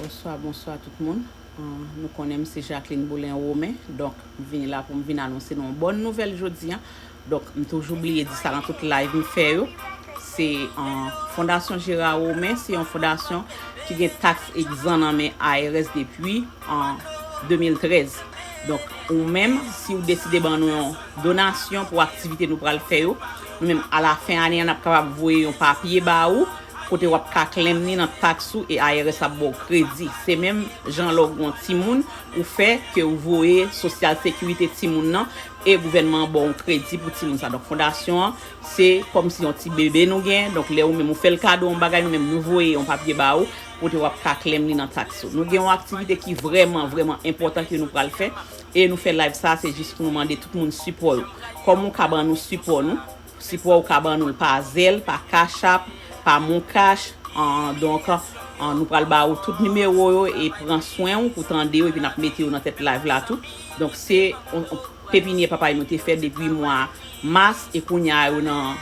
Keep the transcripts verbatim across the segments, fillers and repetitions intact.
Bonswa, bonswa tout moun. Ah, nou konnen m se Jacqueline Boulin Romain. Donk, m vini la pou m vin anonse nou yon bòn nouvèl jodi a. Donk, m toujou bliye di sa nan tout live m fè yo. Se, ah, Fondasyon Gérard Romain, se yon fondasyon ki gen taks egzan nan men I R S depi, ah, de mil trèz. Donk, ou menm, si w deside ban nou yon donasyon pou aktivite nou pral fè yo, nou menm, alafen ane a, n ap kapab voye yon papye ba ou, kote w ap ka claim li nan taks ou e I R S ap ba w kredi. Se menm jan lè w gen yon timoun, ou fè ke w voye sosyal sekirite timoun nan e gouvènman an ba w yon kredi pou timoun sa. Donk, fondasyon an, se kòmsi yon ti bebe nou gen. Donk, lè ou menm ou fè l kado yon bagay, nou menm nou voye yon papye ba ou, kote w ap ka claim li nan taks ou. Nou gen yon aktivite ki vrèman, vrèman enpòtan ke nou pral fè. E nou fè live sa, se jis pou nou mande tout moun sipò yo. Kòman w ka ban nou sipò nou? Sipò ou ka ban nou l pa Zelle, pa Cash App, pa MonCash. Ah, donk, ah, nou pral ba ou tout nimewo yo e pran swen ou pou tande yo, epi n ap mete yo nan tèt live la tou. Donk, se yon, yon pepinyè papay nou te fè depi mwa mas, e kounye a yo nan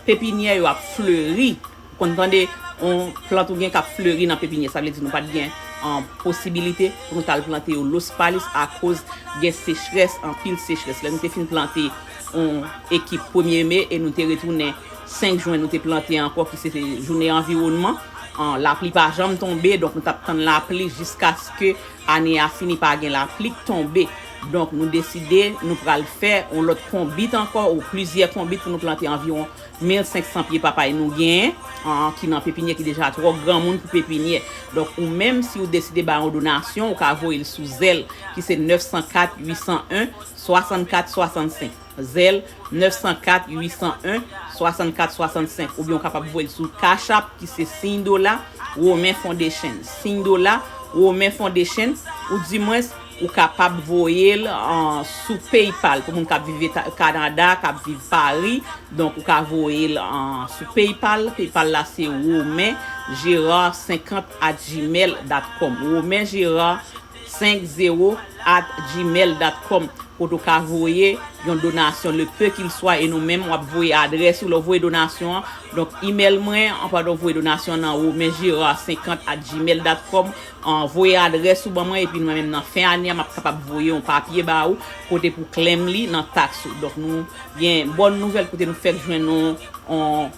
pepinyè, yo ap fleri. Ou konn tande yon plant ou gen k ap fleri nan pepinyè, sa vle di nou pa t gen, ah, posibilite pou nou t al plante yo Los Palis akoz gen sechrès, anpil sechrès. Lè nou te fin plante yon ekip premye me e nou te retounen senk jen, nou te plante ankò, ki se te jounen anviwònman. Ah, lapli pa janm tonbe, donk nou t ap tann lapli jiskaske ane a fini, pa gen lapli k tonbe. Donk, nou deside nou pral fè yon lòt konbit ankò, ou plizyè konbit, pou nou plante anviwon mil senk san pye papay nou genyen, ah, ki nan pepinyè, ki deja twò granmoun pou pepinyè. Donk, ou menm, si w deside ba yon donasyon, ou ka voye l sou Zelle, ki se nèf san kat uit san en swasannkat swasannsenk. Zelle, nèf san kat uit san en swasannkat swasannsenk. Oubyen ou kapab voye l sou Cash App, ki se siy dola Romain Foundation. Siy dola Romain Foundation, ou dimwens, ou kapab voye l, ah, sou PayPal. Pou moun k ap viv Eta-, Kanada, k ap viv Paris, donk ou ka voye l, ah, sou PayPal. PayPal la se Romain Gerard senkant at gmail dot com. Romain Gerard senk zewo at gmail dot com, kote w ka voye yon donasyon, le peu qu'il soit, e nou menm, w ap voye adrès ou, lè w voye donasyon an. Donk, email mwen, an, padon, voye donasyon nan Romain Gerard senkant at gmail dot com, an, voye adrès ou ban mwen, epi mwen menm, nan fen ane a, m ap kapab voye yon papye ba ou, kote pou claim li nan taks ou. Donk, nou gen bòn nouvèl kote nou fèk jwenn yon, yon,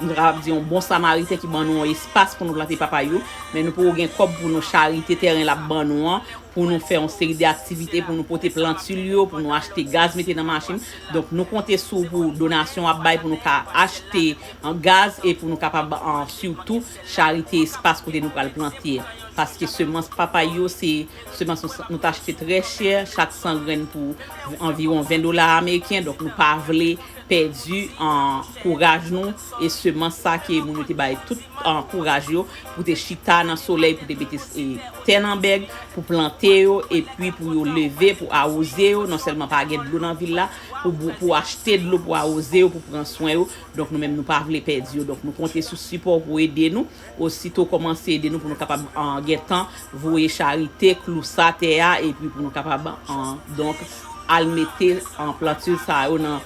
nou kapab di yon bon samariten ki ban nou yon espas pou nou plante papay yo, men nou poko gen kòb pou nou charite tèren l ap ban nou an, pou nou fè yon seri de aktivite, pou nou pote plantil yo, pou nou achte gaz mete nan machin. Donk, nou konte sou ou pou donasyon w ap bay pou nou ka achte, an, gaz e pou nou kapab, an, sitou charite espas kote nou pral plante. Paske semans papay yo, se semans nou, nou t achte trè chè, chak san grenn pou anviwon ven dola ameriken. Donk, nou pa vle pèdi, an, kouraj nou e semans sa ke moun yo te bay tout, an, kouraj yo pou te chita nan solèy, pou te mete, e, tè nan bèg, pou plante yo, epi pou yo leve, pou awoze yo. Non sèlman pa gen dlo nan vil la, pou, pou achte dlo, pou awoze yo, pou pran swen yo. Donk, nou menm, nou pa vle pèdi yo. Donk, nou konte sou sipò w pou ede nou. Osito kòmanse ede nou pou nou kapab, an, gentan voye charite, klou sa tè a, epi pou nou kapab, an, donk, al mete, an, plantil sa yo nan,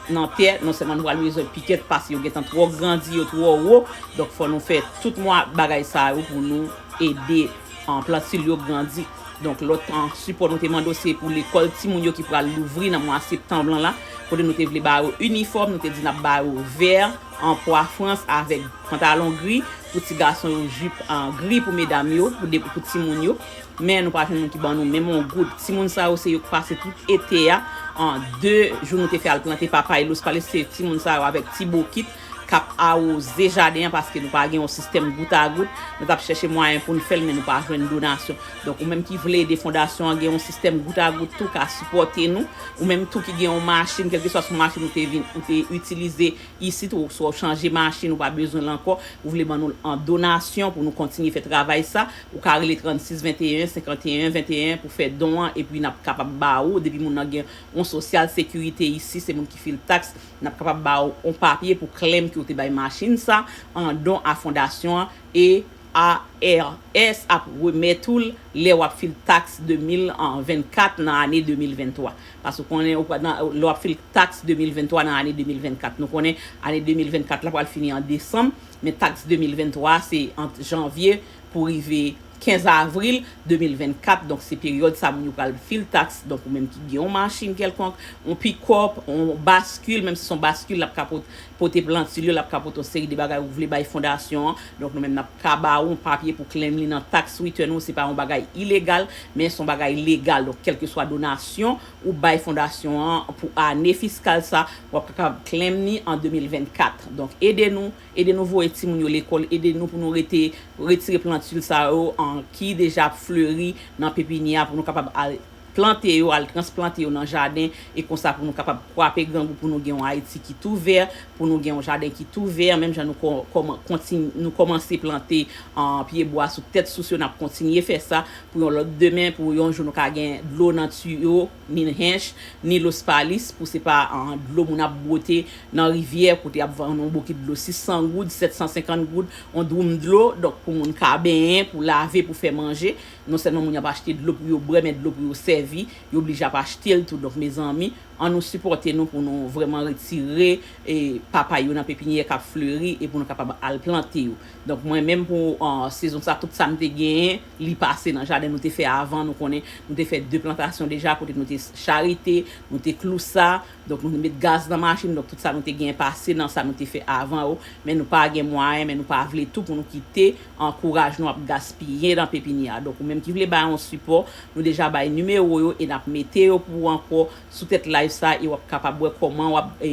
nan tè. Non sèlman nou pral bezwen pikèt, paske yo gentan twò grandi, yo twò wo. Donk, fò nou fè tout mwa bagay sa yo pou nou ede, an, plantil yo grandi. Donk, lòt, an, sipò nou te mande w, se pou lekòl timoun yo ki pral louvri nan mwa septanm lan la, kote nou te vle ba yo inifòm, nou te di n ap ba yo vè, an, pwa frans avèk pantalon gri, pou ti gason yo, jip, an, gri pou medam yo, pou de, pou timoun yo. Men nou pa jwenn moun ki ban nou menm yon goud. Timoun sa yo, se yo k pase tout ete a, an, de jou nou te fè al plante papay Los Palis, se timoun sa yo avèk ti bokit k ap awoze jaden an, paske nou pa gen yon sistèm gout a gout. Nou t ap chèche mwayen pou n fè l, men nou pa jwenn donasyon. Donk, ou menm ki vle ede fondasyon an, gen yon sistèm gout a gout tou, ka sipòte nou. Ou menm tou ki gen yon machin, kèlkeswa se yon machin ou te vin, ou te itilize isit, ou swa w chanje machin, ou pa bezwen l ankò, ou vle ban nou l an donasyon pou nou kontinye fè travay sa, ou ka rele trannsis venteyen senkanteyen venteyen pou fè don an, epi n ap kapab ba ou, depi moun nan gen yon sosyal sekirite isi, se moun ki fil taks, n ap kapab ba ou yon papye pou claim ke w te bay machin sa an don a fondasyon an, e I R S ap remèt ou l lè w ap fil taks de mil vennkat nan ane de mil venntwa. Paske w konnen, ou pral nan, lè w ap fil taks de mil venntwa nan ane de mil vennkat. Nou konnen ane de mil vennkat la pral fini an desanm, men taks de mil venntwa se ant janvye pou rive kenz avril de mil vennkat. Donk, se peryòd sa moun yo pral fil taks. Donk, ou menm ki gen yon machin kèlkonk, yon pikòp, yon baskil, menm si se yon baskil, l ap ka pot-, pote plantil yo, l ap ka pote yon seri de bagay ou vle bay fondasyon an. Donk, nou menm n ap ka ba ou yon papye pou claim li nan tax return ou. Se pa yon bagay ilegal, men se yon bagay legal. Donk, kèlkeswa donasyon ou bay fondasyon an pou ane fiskal sa, w ap kapab claim li an de mil vennkat. Donk, ede nou, ede nou voye timoun yo lekòl, ede nou pou nou rete, retire plantil sa yo, an, ki deja ap fleri nan pepinyè a, pou nou kapab al plante yo, al transplante yo nan jaden, e konsa pou nou kapab kwape grangou, pou nou gen yon Ayiti ki tou vè, pou nou gen yon jaden ki tou vè, menm jan nou kò-, kòman-, kontin-, nou kòmanse plante, an, pye bwa sou tèt sous yo, n ap kontinye fè sa pou yon lòt demen, pou yon jou nou ka gen dlo nan tiyo, ni nan hench, ni lospalis, pou se pa, an, dlo moun ap bwote nan rivyè, kote y ap vann yon bokit dlo sis san goud, sèt san senkant goud, yon dwoum dlo, donk pou moun ka benyen, pou lave, pou fè manje. Non sèlman moun yo ap achte dlo pou yo bwè, men dlo pou yo sèvi, yo oblije ap achte l tou. Donk, mezanmi, ann nou sipòte nou pou nou vrèman retire, e, papay yo nan pepinyè k ap fleri e pou nou kapab al plante yo. Donk, mwen menm pou, an, sezon sa, tout sa m te genyen, li pase nan jaden nou te fè avan. Nou konnen, nou te fè de plantasyon deja, kote nou te charite, nou te klousa, donk nou te met gaz nan machin, donk tout sa nou te genyen pase nan sa nou te fè avan yo. Men nou pa gen mwayen, men nou pa vle tou pou nou kite, an, kouraj nou ap gaspiye nan pepinyè a. Donk, ou menm ki vle bay yon sipò, nou deja bay nimewo yo e n ap mete yo pou ou ankò sou tèt live sa e w ap kapab wè kòman w ap, e,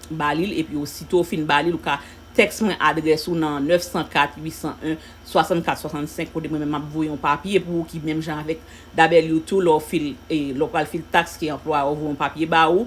ba li l. Epi osito w fin ba li l, ou ka tèks mwen adrès ou nan nèf san kat uit san en swasannkat swasannsenk, kote mwen menm m ap voye yon papye pou ou ki menm jan avèk W two, lè w fil, e, lè w pral fil taks ki anplwayè w voye yon papye ba ou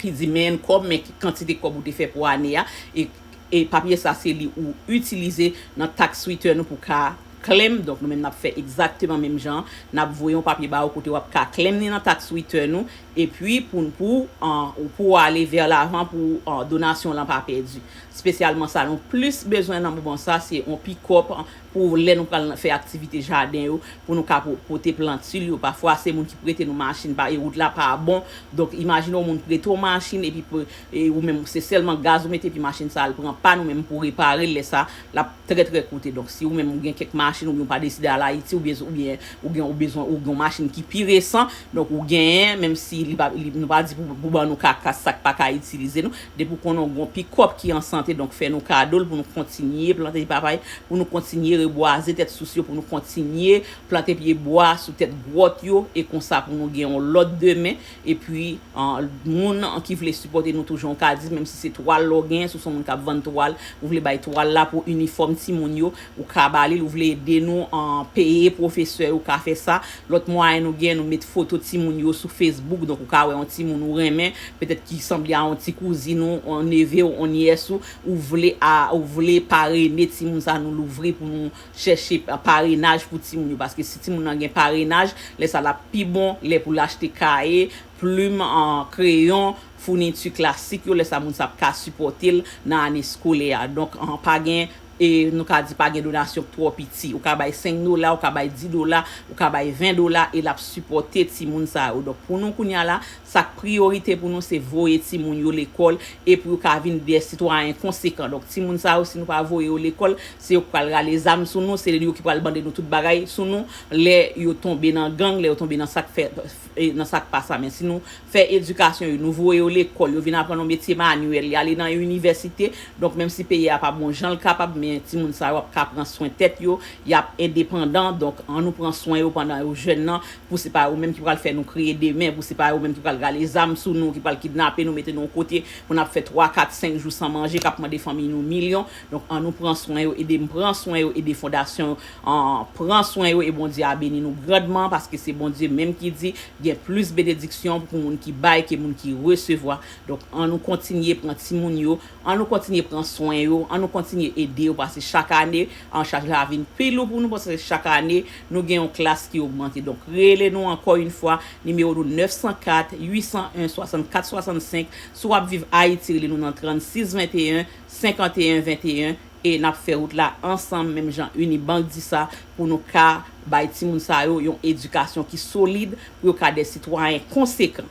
ki di men kòb, men ki kantite kòb ou te fè pou ane a, e, e papye sa se li ou itilize nan tax return ou pou ka claim. Donk, nou menm n ap fè egzakteman menm jan, n ap voye yon papye ba ou kote w ap ka claim li nan tax return ou, epi pou, pou, an, ou, pou w ale vè lavan pou, an, donasyon lan pa pèdi. Espesyalman sa nou plis bezwen nan moman sa, se yon pikòp, an, pou lè nou pral fè aktivite jaden yo, pou nou ka po-, pote plantil yo. Pafwa, se moun ki prete nou machin pa, e wout la pa bon. Donk, imajine yon moun prete w machin, epi pou, e ou menm, se sèlman gaz ou mete, epi machin sa al pran pàn, ou menm pou repare l, lè sa, l ap trè, trè koute. Donk, si ou menm ou gen kèk machin, oubyen ou pa deside al Ayiti, oubyen, oubyen ou gen, ou bezwen, ou gen yon machin ki pi resan, donk ou genyen, menm si li pa, li, nou pa di pou, pou ban nou kakas, sa k pa ka itilize nou, depi w konnen w gen yon pikòp ki an sante, donk fè nou kado l pou nou kontinye plante papay, pou nou kontinye rebwaze tèt sous yo, pou nou kontinye plante pye bwa sou tèt gwòt yo, e konsa pou nou gen yon lòt demen. Epi, an, moun ki vle sipòte nou toujou, ou ka di, menm si se twal la w genyen, si w se yon moun k ap vann twal, ou vle bay twal la pou inifòm timoun yo, ou ka ba li l, ou vle ede nou, an, peye pwofesè yo, ou ka fè sa. Lòt mwayen nou gen, nou met foto timoun yo sou Facebook, donk ou ka wè yon timoun ou renmen, petèt ki sanble a yon ti kouzin ou, yon neve w, yon nyès ou, ou vle a, ou vle parene timoun sa, nou louvri pou nou chèche parenaj pou timoun yo, paske si timoun nan gen parenaj, lè sa l ap pi bon, lè pou l achte kaye, plim, an, kreyon, founiti klasik yo, lè sa moun sa ap ka sipòte l nan ane eskolè a. Donk, an, pa gen, e nou ka di pa gen donasyon k twò piti. Ou ka bay senk dola, ou ka bay dis dola, ou ka bay ven dola, e l ap sipòte timoun sa yo. Donk, pou nou kounye a la, sa k priyorite pou nou, se voye timoun yo lekòl, e pou yo ka vin de sitwayen konsekan. Donk, timoun sa yo, si nou pa voye yo lekòl, se yo k pral rale zam sou nou, se yo ki pral mande nou tout bagay sou nou, lè yo tonbe nan gang, lè yo tonbe nan sa k fè, e, nan sa k pa sa. Men si nou fè edikasyon yo, nou voye yo lekòl, yo vin aprann yon metye manyèl, y ale nan yon inivèsite. Donk, menm si peyi a pa bon jan l kapab, men timoun sa yo ap ka pran swen tèt yo, y ap endepandan. Donk, ann nou pran swen yo pandan yo jèn nan, pou se pa yo menm ki pral fè nou kriye demen, pou se pa yo menm ki pral rale zam sou nou, ki pral kidnape nou, mete nou yon kote pou n ap fè twa, kat, senk jou san manje, k ap mande fanmiy nou milyon. Donk, ann nou pran swen yo, ede m pran swen yo, ede fondasyon yo, an, pran swen yo, e Bondye a beni nou grandman, paske se Bondye menm ki di, gen plis benediksyon pou moun ki bay ke moun ki resevwa. Donk, ann nou kontinye pran timoun yo, ann nou kontinye pran swen yo, ann nou kontinye ede yo, paske chak ane, an, chaj la vin pi lou pou nou, paske chak ane, nou gen yon klas ki ogmante. Donk, rele nou ankò yon fwa, nimewo nou nèf san kat, uit san en, swasannkat swasannsenk. Si w ap viv Ayiti, rele nou nan trannsis venteyen, senkanteyen venteyen, e n ap fè wout la ansanm, menm jan Unibank di sa, pou nou ka bay timoun sa yo yon edikasyon ki solid, pou yo ka de sitwayen konsekan.